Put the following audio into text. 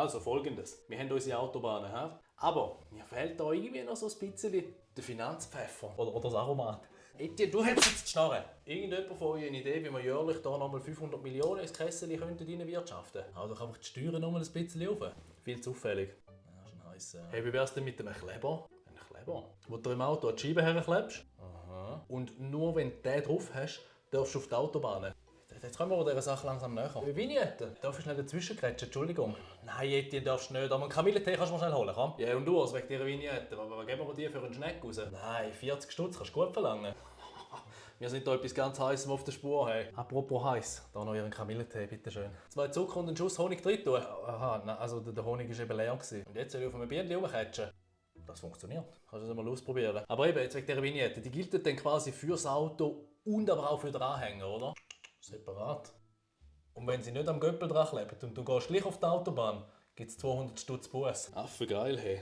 Also folgendes. Wir haben unsere Autobahnen, he? Aber mir fehlt da irgendwie noch so ein bisschen der Finanzpfeffer. Oder das Aromat. Etienne, du hättest jetzt die Schnarre. Irgendjemand von euch eine Idee, wie wir jährlich hier nochmal 500 Millionen ins Kessel reinwirtschaften könnten? Hau doch einfach die Steuern nochmal ein bisschen auf. Viel zu auffällig. Ja, das ist ein heiß. Hey, wie wär's denn mit einem Kleber? Ein Kleber? Wo du im Auto an die Scheibe herklebst. Aha. Und nur wenn du den drauf hast, darfst du auf die Autobahn. Jetzt kommen wir dieser Sache langsam näher. Vignette, darf ich schnell dazwischen kretschen? Entschuldigung. Nein, Etienne, darfst du nicht. Aber einen Kamillentee kannst du mir schnell holen, komm. Ja, und du, was wegen dieser Vignette? Was geben wir dir für einen Schneck raus? Nein, 40 Stutz kannst du gut verlangen. Wir sind hier etwas ganz Heißes auf der Spur. Hey. Apropos heiß, da noch Ihren Kamillentee, bitteschön. 2 Zucker und einen Schuss Honig drin tun. Aha, nein, also der Honig war eben leer. Und jetzt soll ich auf einem Bienen rumkatschen. Das funktioniert. Kannst du es mal ausprobieren. Aber eben, jetzt wegen dieser Vignette, die gilt dann quasi fürs Auto und aber auch für den Anhänger, oder? Separat. Und wenn sie nicht am Göppel dran kleben und du gehst gleich auf die Autobahn, gibt es 200 Stutz Buß. Affe geil, hey.